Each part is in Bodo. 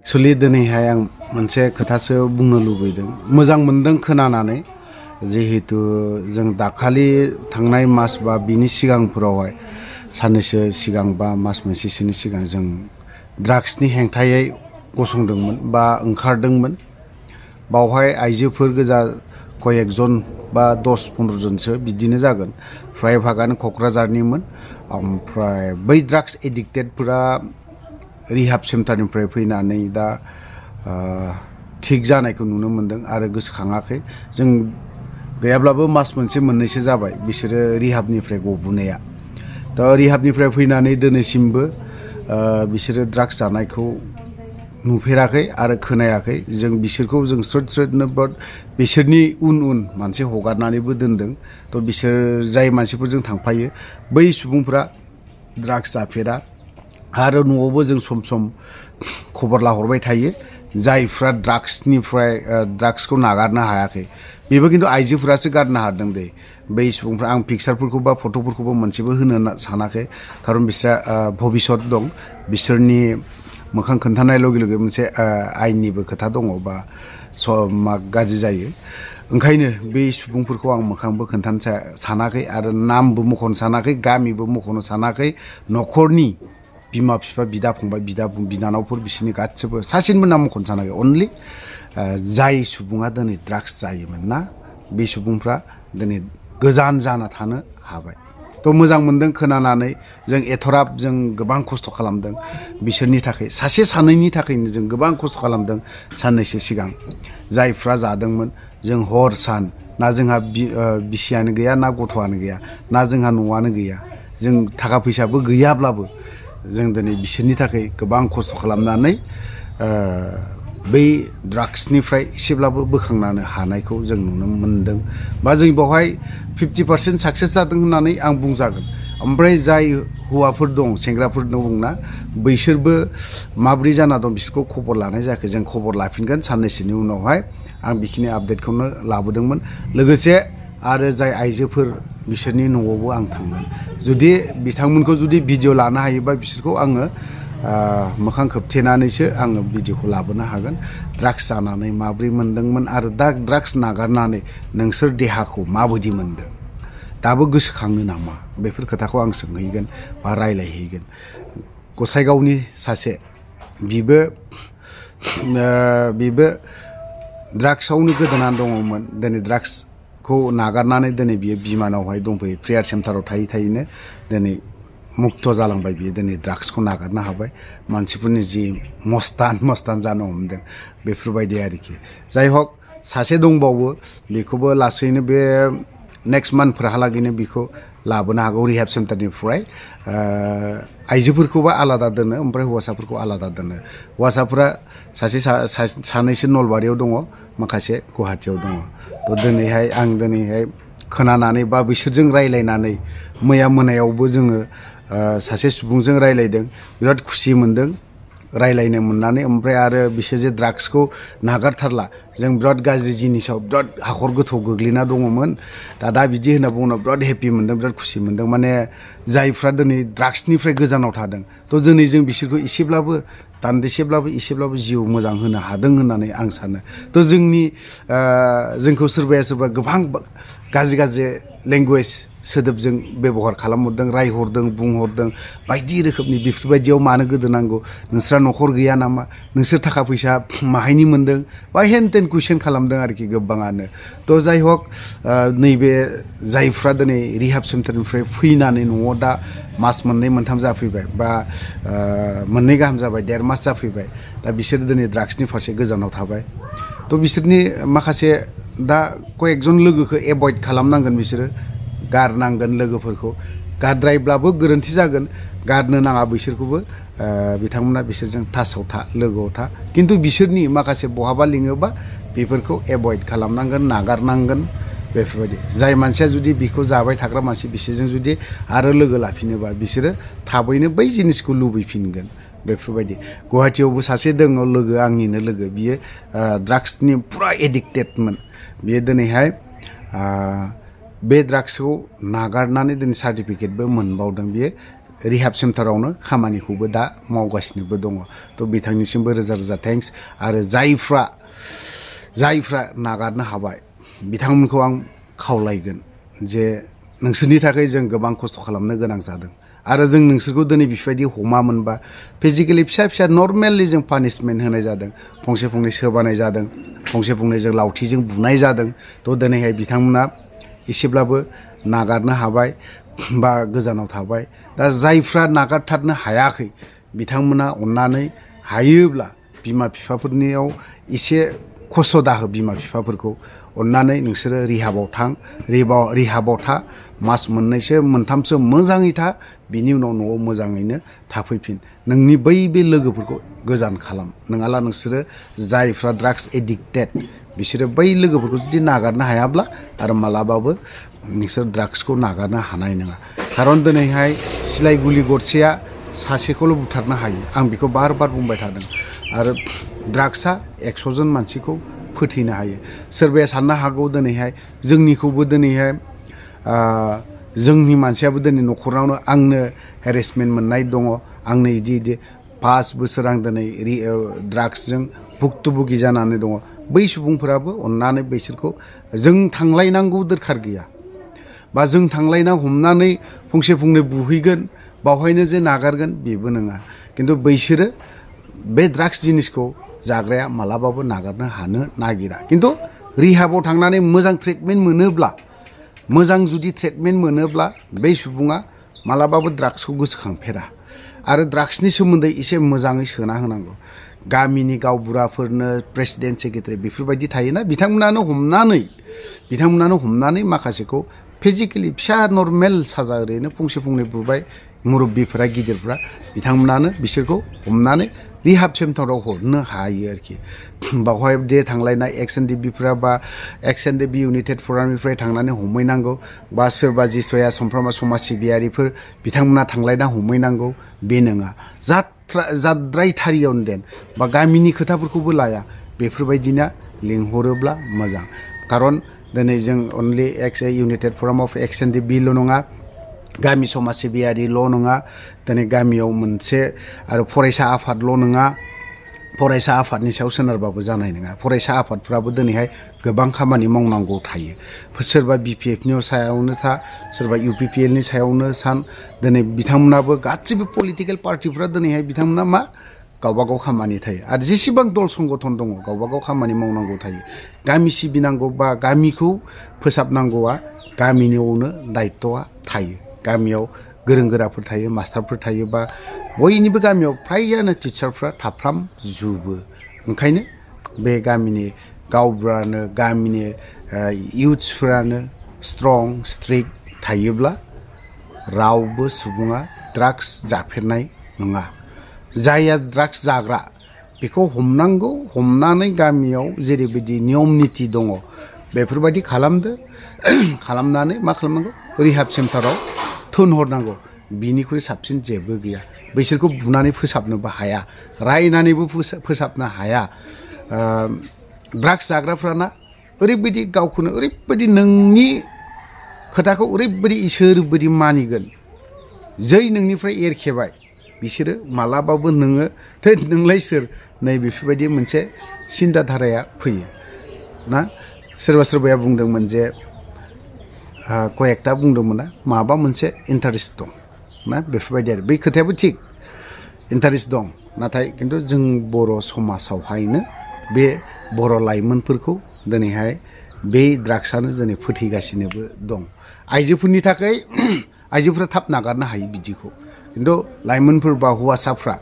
एक्चुअली दिनैहाय आं मोनसे खोथासो बुंनो लुबैदों मोजां मोनदों खोनानानै जिहेतु जों दाखालि थांनाय मास बा बिनि सिगांफोरावहाय साननैसो सिगां बा मास मोनसेसोनि सिगां जों ड्राग्सनि हेंथायै गसंदोंमोन बा ओंखारदोंमोन बावहाय आइजोफोर गोजा कयेकजन बा 10-15 जनसो बिदिनो जागोन फ्राय भागानो क'क्राझारनिमोन ओमफ्राय बै ड्राग्स एडिक्टेडफोरा रिहाब सेन्टारनिफ्राय फैनानै दा थिग जानायखौ नुनो मोनदों आरो गोसोखाङाखै जों गैयाब्लाबो मास मोनसे मोननैसो जाबाय बिसोरो रिहाबनिफ्राय गबोनाया दा रिहाबनिफ्राय फैनानै दिनैसिमबो बिसोरो ड्राग्स जानायखौ नुफेराखै आरो खोनायाखै जों बिसोरखौ जों स्रोद-स्रोदनो बिसोरनि उन मानसि हगारनानैबो दोनदों थ' बिसोर जाय मानसिफोरजों थांफायो बै सुबुंफोरा ड्राग्स जाफेरा आरो न'आवबो जों सम सम खबर लाहरबाय थायो जायफ्रा ड्राग्सखौ नागारनो हायाखै बेबो खिन्थु आइजोफोरासो गारनो हादों दे बै सुबुंफ्रा आं पिक्सारफोरखौ बा फट'फोरखौबो मोनसेबो होनो सानाखै खारन बिस्रा भबिष्यत दं बिसोरनि मोखां खोन्थानाय लगे लगे मोनसे आयेननिबो खोथा दङ बा गाज्रि जायो ओंखायनो बे सुबुंफोरखौ आं मोखांबो खोन्थानो सानाखै आरो नामबो मख'नो सानाखै गामिबो मख'नो सानाखै न'खरनि बिमा बिफा बिदा फंबाय बिनानावफोर बिसोरनि गासिबो सासेनिबो नाम मख'नो सानाखै अनलि जाय सुबुङा दिनै ड्राग्स जायोमोन ना बे सुबुंफ्रा दिनै गोजान जाना थानो हाबाय थ' मोजां मोनदों खोनानानै जों एथ'राब जों गोबां खस्थ' खालामदों बिसोरनि थाखाय सासे सानैनि थाखायनो जों गोबां खस्थ' खालामदों साननैसो सिगां जायफ्रा जादोंमोन जों हर सान ना जोंहा बिसियानो गैया ना गथ'आनो गैया ना जोंहा न'आनो गैया जों थाखा फैसाबो गैयाब्लाबो जों दिनै बिसोरनि थाखाय गोबां खस्थ' खालामनानै बै ड्राग्सनिफ्राय एसेब्लाबो बोखांनो हानायखौ जों नुनो मोनदों बा जों बेवहाय 50% साक्सेस जादों होननानै आं बुंजागोन ओमफ्राय जाय हौवाफोर दं सेंग्राफोर दंना बैसोरबो माब्रै जाना दं बिसोरखौ खबर लानाय जायाखै जों खबर लाफिनगोन साननैसोनि उनावहाय आं बेखिनि आपडेटखौनो लाबोदोंमोन लोगोसे आरो जाय आइजोफोर बिसोरनि न'आवबो आं थांगोन जुदि बिथांमोनखौ जुदि भिडिअ लानो हायोबा बिसोरखौ आङो मोखां खोबथेनानैसो आङो भिडिअखौ लाबोनो हागोन ड्राग्स जानानै माब्रै मोनदोंमोन आरो दा ड्राग्स नागारनानै नोंसोर देहाखौ माबायदि मोनदों दाबो गोसोखाङो नामा बेफोर खोथाखौ आं सोंहैगोन बा रायलायहैगोन गसाइगावनि सासे बिबो ड्राग्सआवनो गोदोनानै दङमोन दिनै ड्राग्सखौ नागारनानै दिनै बियो बिमानावहाय दंफैयो प्रेयार सेन्टाराव थायैनो दिनै मुक्त जालांबाय बियो दिनै ड्राग्सखौ नागारनो हाबाय मानसिफोरनि जि मस्तान जानो हमदों बेफोरबायदि आरोखि जाय हक सासे दंबावो बेखौबो लासैनो बे नेक्स्ट मान्थफोरहालागैनो बेखौ लाबोनो हागौ रिहाब सेन्टारनिफ्राय आइजोफोरखौबो आलादा दोनो ओमफ्राय हौवासाफोरखौ आलादा दोनो हौवासाफोरा सानैसो नलबारियाव दङ माखासे गुवाहाटियाव दङ थ' दिनैहाय खोनानानै बा बिसोरजों रायलायनानै मैया मोनायावबो जोङो सासे सुबुंजों रायलायदों बिराद खुसि मोनदों रायलायनो मोननानै ओमफ्राय आरो बिसोर जे ड्राग्सखौ नागारथारला जों बिराद गाज्रि जिनिसाव बिराद हाखर गोथौ गोग्लैना दङमोन दा बिदि होनना बुङोब्ला बिराद हेपि मोनदों बिराद खुसि मोनदों माने जायफ्रा दिनै ड्राग्सनिफ्राय गोजानाव थादों थ' दिनै जों बिसोरखौ एसेब्लाबो जिउ मोजां होनो हादों होननानै आं सानो थ' जोंखौ सोरबा गोबां गाज्रि लेंगुवेज सोदोबजों बेबहार खालामहरदों रायहरदों बुंहरदों बायदि रोखोमनि बेफोरबायदियाव मानो गोदोनांगौ नोंस्रा न'खर गैया नामा नोंसोर थाखा फैसा माहायनि मोनदों बा हेन टेन कुइसन खालामदों आरोखि गोबाङानो थ' जाय हक नैबे जायफ्रा दिनै रिहाब सेन्टारनिफ्राय फैनानै न'आव दा मास मोननै मोनथाम जाफैबाय बा मोननै गाहाम जाबाय 1.5 मास जाफैबाय दा बिसोर दिनै ड्राग्सनि फारसे गोजानाव थाबाय थ' बिसोरनि माखासे दा कयेकजन लोगोखौ एभयड खालामनांगोन बिसोरो गारनांगोन लोगोफोरखौ गारद्रायब्लाबो गोरोन्थि जागोन गारनो नाङा बिसोरखौबो बिथांमोना बिसोरजों टाचाव था लोगोआव था खिन्थु बिसोरनि माखासे बहाबा लिङोबा बेफोरखौ एभयड खालामनांगोन नागारनांगोन बेफोरबायदि जाय मानसिया जुदि बेखौ जाबाय थाग्रा मानसि बिसोरजों जुदि आरो लोगो लाफिनोबा बिसोरो थाबैनो बै जिनिसखौ लुबैफिनगोन बेफोरबायदि गुवाहाटियावबो सासे दङ लोगो आंनिनो लोगो बियो ड्राग्सनि पुरा एडिक्टेडमोन बियो दिनैहाय बे ड्राग्सखौ नागारनानै दिनै सार्टिफिकेटबो मोनबावदों बियो रिहाब सेन्टारावनो खामानिखौबो दा मावगासिनोबो दङ थ' बिथांनिसिमबो रोजा रोजा थेंक्स आरो जायफ्रा नागारनो हाबाय बिथांमोनखौ आं खावलायगोन जे नोंसोरनि थाखाय जों गोबां खस्थ' खालामनो गोनां जादों आरो जों नोंसोरखौ दिनै बेफोरबायदि हमामोनबा फिजिकेलि फिसा फिसा नर्मेलि जों पानिशमेन्ट होनाय जादों फंसे फंनै सोबानाय जादों फंसे फंनै जों लावथिजों बुनाय जादों थ' दिनैहाय बिथांमोना एसेब्लाबो नागारनो हाबाय बा गोजानाव थाबाय दा जायफ्रा नागारथारनो हायाखै बिथांमोना अननानै हायोब्ला बिमा बिफाफोरनियाव एसे खस्थ' दाहो बिमा बिफाफोरखौ अननानै नोंसोरो रिहाबाव था मास मोननैसो मोनथामसो मोजाङै था बिनि उनाव न'आव मोजाङैनो थाफैफिन नोंनि बे लोगोफोरखौ गोजान खालाम नङाला नोंसोरो जायफ्रा ड्राग्स एडिक्टेड बिसोरो बै लोगोफोरखौ जुदि नागारनो हायाब्ला आरो मालाबाबो नोंसोर ड्राग्सखौ नागारनो हानाय नङा खारन दिनैहाय सिलाय गुलि गरसेया सासेखौल' बुथारनो हायो आं बेखौ बार बुंबाय थादों आरो ड्राग्सआ 100 जन मानसिखौ फोथैनो हायो सोरबाया साननो हागौ दिनैहाय जोंनिखौबो दिनैहाय जोंनि मानसियाबो दिनै न'खरावनो आंनो हेरेसमेन्ट मोननाय दङ आंनो इदि 5 बोसोर आं दिनै ड्राग्सजों भुक्तभुगि जानानै दङ बै सुबुंफोराबो अननानै बैसोरखौ जों थांलायनांगौ दरखार गैया बा जों थांलायना हमनानै फंसे फंनै बुहैगोन बावहायनो जे नागारगोन बेबो नङा खिन्थु बैसोरो बे ड्राग्स जिनिसखौ जाग्राया मालाबाबो नागारनो हानो नागिरा खिन्थु रिहाबाव थांनानै मोजां ट्रिटमेन्ट मोनोब्ला बै सुबुङा मालाबाबो ड्राग्सखौ गोसोखांफेरा आरो ड्राग्सनि सोमोन्दै एसे मोजाङै सोना होनांगौ गामिनि गावबुराफोरनो प्रेसिडेन्ट सेक्रेटारि बेफोरबायदि थायोना बिथांमोनानो हमनानै माखासेखौ फिजिकेलि फिसा नर्मेल साजा ओरैनो फंसे फंनै बुबाय मुरब्बिफोरा गिदिरफ्रा बिथांमोनानो बिसोरखौ हमनानै रिहाब सेन्टाराव हरनो हायो आरोखि बावहाय दे थांलायना XNDBफ्रा बा XNDB इउनाइटेड फरामनिफ्राय थांनानै हमहैनांगौ बा सोरबा जिसया समफ्रामा समाज सिबियारिफोर बिथांमोना थांलायना हमहैनांगौ बे नङा जाद्रायथारियावनो देन बा गामिनि खोथाफोरखौबो लाया बेफोरबायदिना लिंहरोब्ला मोजां खारन दिनै जों अनलि इउनाइटेड फराम अफ XNDBल' नङा गामि समाज सिबियारिल' नङा दिनै गामियाव मोनसे आरो फरायसा आफादल' नङा फरायसा आफादनि सायाव सोनारबाबो जानाय नङा फरायसा आफादफ्राबो दिनैहाय गोबां खामानि मावनांगौ थायो सोरबा BPFनि सायावनो सोरबा UPPLनि सायावनो दिनै बिथांमोनाबो गासिबो पलिटिकेल पार्टिफ्रा दिनैहाय बिथांमोना गावबागाव खामानि थायो आरो जेसेबां दल संगठन दङ गावबागाव खामानि मावनांगौ थायो गामि सिबिनांगौ बा गामिखौ फोसाबनांगौआ गामिनियावनो दायित्वआ थायो गामियाव गोरों गोराफोर थायो मास्टारफोर थायो बा बयनिबो गामियाव फ्रायानो टिचारफ्रा थाफ्रामजोबो ओंखायनो बे गामिनि गावबुरानो गामिनि इउथ्सफोरानो स्ट्रं स्ट्रिक्ट थायोब्ला रावबो सुबुङा ड्राग्स जाफेरनाय नङा जायहा ड्राग्स जाग्रा बेखौ हमनांगौ हमनानै गामियाव जेरैबायदि नियम निथि दङ बेफोरबायदि खालामनानै मा खालामनांगौ रिहाब सेन्टाराव थोनहरनांगौ बिनिख्रुइ साबसिन जेबो गैया बैसोरखौ बुनानै फोसाबनोबो हाया रायनानैबो फोसाबनो हाया ड्राग्स जाग्राफ्राना ओरैबायदि गावखौनो ओरैबायदि नोंनि खोथाखौ ओरैबायदि इसोर बायदि मानिगोन जै नोंनिफ्राय एरखेबाय बिसोरो मालाबाबो नोंलाय सोर नै बेफोरबायदि मोनसे सिन्ताधाराया फैयो ना सोरबाया बुंदोंमोन जे कयेकटा बुंदोंमोन ना माबा मोनसे इन्टारेस्ट दं ना बेफोरबायदि आरो बै खोथायाबो थिग इन्टारेस्ट दं नाथाय खिन्थु जों बर' समाजावहायनो बे बर' लाइमोनफोरखौ दिनैहाय बे ड्राग्सआनो दिनै फोथैगासिनोबो दं आइजोफोरनि थाखाय आइजोफोरा थाब नागारनो हायो बिदिखौ खिन्थु लाइमोनफोर बा हौवासाफ्रा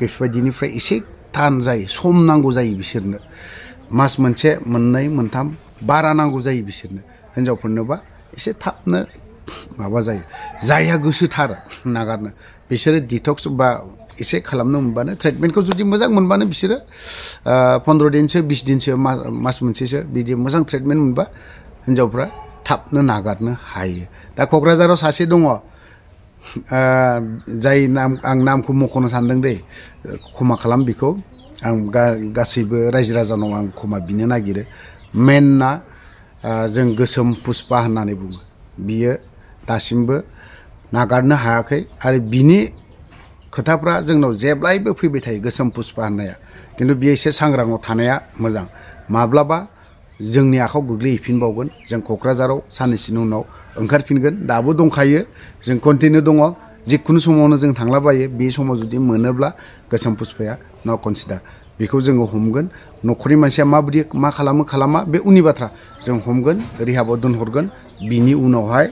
बेफोरबायदिनिफ्राय एसे थान जायो सम नांगौ जायो बिसोरनो मास मोनसे मोननै मोनथाम बारा नांगौ जायो बिसोरनो हिनजावफोरनोबा एसे थाबनो माबा जायो जायहा गोसोथार नागारनो बिसोरो डिटक्स बा एसे खालामनो मोनबानो ट्रिटमेन्टखौ जुदि मोजां मोनबानो बिसोरो 15 दिनसो 20 दिनसो मास मोनसेसो बिदि मोजां ट्रिटमेन्ट मोनबा हिनजावफ्रा थाबनो नागारनो हायो दा क'क्राझाराव सासे दङ जाय आं नामखौ मख'नो सानदों दे क्षमा खालाम बेखौ आं गासैबो रायजो राजानाव आं क्षमा बिनो नागिरो मेनना जों गोसोम पुष्पा होननानै बुङो बियो दासिमबो नागारनो हायाखै आरो बिनि खोथाफ्रा जोंनाव जेब्लायबो फैबाय थायो गोसोम पुष्पा होननाया खिन्थु बियो एसे सांग्राङाव थानाया मोजां माब्लाबा जोंनि आखायाव गोग्लैहैफिनबावगोन जों क'क्राझाराव साननैसोनि उनाव ओंखारफिनगोन दाबो दंखायो जों कन्टिनिउ दङ जिखुनु समावनो जों थांलाबायो बे समाव जुदि मोनोब्ला गोसोम पुष्पाया न कनसिडार बेखौ जोङो हमगोन न'खरनि मानसिया माबायदि मा खालामा बे उननि बाथ्रा जों हमगोन रिहाबाव दोनहरगोन बिनि उनावहाय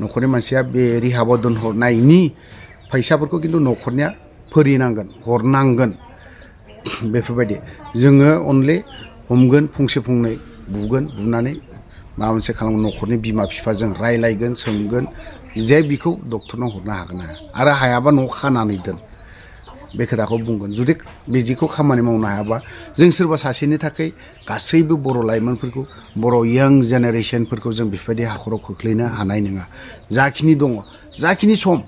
न'खरनि मानसिया बे रिहाबाव दोनहरनायनि फैसाफोरखौ खिन्थु न'खरनिया फोरिनांगोन हरनांगोन बेफोरबायदि जोङो अनलि हमगोन फंसे फंनै बुगोन बुनानै माबा मोनसे खालामगोन न'खरनि बिमा बिफाजों रायलायगोन सोंगोन जे बिखौ डक्टरनाव हरनो हागोन ना आरो हायाबा न'आव खानानै दोन बे खोथाखौ बुंगोन जुदि बिदिखौ खामानि मावनो हायाबा जों सोरबा सासेनि थाखाय गासैबो बर' लाइमोनफोरखौ बर' यां जेनेरेसनफोरखौ जों बेफोरबायदि हाखराव खोख्लैनो हानाय नङा जाखिनि दङ जाखिनि सम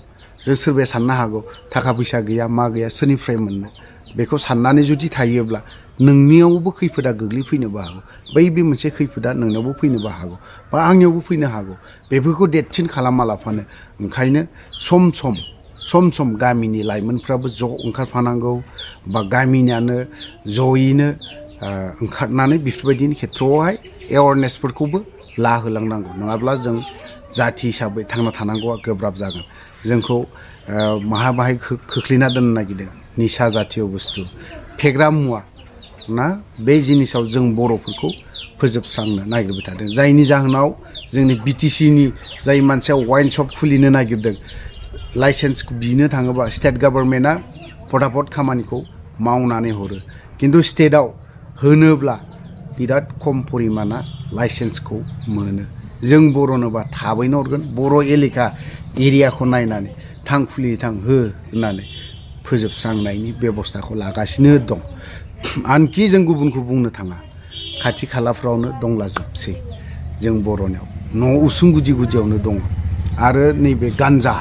जों सोरबाया साननो हागौ थाखा फैसा गैया मा गैया सोरनिफ्राय मोननो बेखौ साननानै जुदि थायोब्ला नोंनियावबो खैफोदा गोग्लैफैनोबो हागौ बे मोनसे खैफोदा नोंनावबो फैनोबो हागौ बा आंनियावबो फैनो हागौ बेफोरखौ देरसिन खालामा लाफानो ओंखायनो सम सम गामिनि लाइमोनफ्राबो ज' ओंखारफानांगौ बा गामिनियानो जयैनो ओंखारनानै बेफोरबायदिनि खेथ्रआवहाय एवारनेसफोरखौबो लाहोलांनांगौ नङाब्ला जों जाथि हिसाबै थांना थानांगौआ गोब्राब जागोन जोंखौ बाहाय खोख्लैना दोननो नागिरदों निसा जातीय बुस्थु फेग्रा मुवा ना बे जिनिसाव जों बर'फोरखौ फोजोबस्रांनो नागिरबाय थादों जायनि जाहोनाव जोंनि बिटिसिनि जाय मानसिया वाइन शप खुलिनो नागिरदों लाइसेन्स बिनो थाङोबा स्टेट गभर्नमेन्टआ फटाफट खामानिखौ मावनानै हरो खिन्थु स्टेटआव होनोब्ला बिराद खम परिमाना लाइसेन्सखौ मोनो जों बर'नोबा थाबैनो हरगोन बर' एरियाखौ नायनानै थां खुलि थां हो होननानै फोजोबस्रांनायनि बेबस्थाखौ लागासिनो दं आनखि जों गुबुनखौ बुंनो थाङा खाथि खालाफ्रावनो दंलाजोबसै जों बर'नियाव न' उसुं गुदि गुदियावनो दङ आरो नैबे गान्जा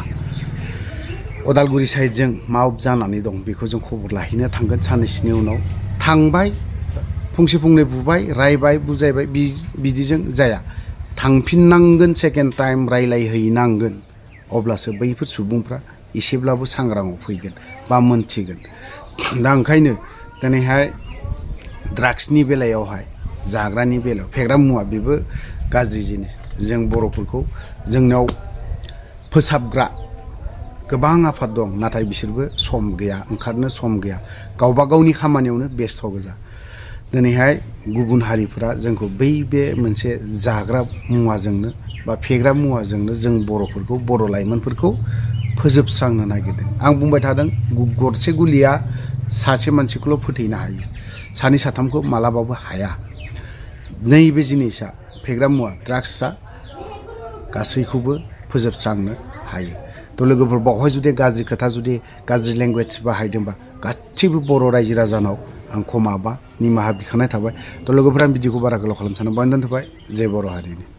उदालगुरि साइडजों माव जानानै दं बेखौ जों खबर लाहैनो थांगोन साननैसोनि उनाव थांबाय फंसे फंनै बुबाय रायबाय बुजायबाय बिदिजों जाया थांफिननांगोन सेकेन्ड टाइम रायलायहैनांगोन अब्लासो बैफोर सुबुंफ्रा एसेब्लाबो सांग्राङाव फैगोन बा मोनथिगोन दा ओंखायनो दिनैहाय ड्राग्सनि बेलायावहाय जाग्रानि बेलायाव फेग्रा मुवा बेबो गाज्रि जिनिस जों बर'फोरखौ जोंनाव फोसाबग्रा गोबां आफाद दं नाथाय बिसोरबो सम गैया ओंखारनो सम गैया गावबा गावनि खामानियावनो बेस्थ' गोजा दिनैहाय गुबुन हारिफोरा जोंखौ बे मोनसे जाग्रा मुवाजोंनो बा फेग्रा मुवाजोंनो जों बर'फोरखौ बर' लाइमोनफोरखौ फोजोबस्रांनो नागिरदों आं बुंबाय थादों गरसे गुलिया सासे मानसिखौल' फोथैनो हायो सानै साथामखौ मालाबाबो हाया नैबे जिनिसा फेग्रा मुवा ड्राग्सआ गासैखौबो फोजोबस्रांनो हायो थ' लोगोफोर बावहाय जुदि गाज्रि खोथा जुदि गाज्रि लेंगुवेज बाहायदोंबा गासैबो बर' रायजो राजानाव आं खमा बा निमाहा बिखानाय थाबाय थ' लोगोफोरा आं भिडिअखौ बारा गोलाव खालामनो सानो बयनो दोनथ'बाय जय बर' हारिनि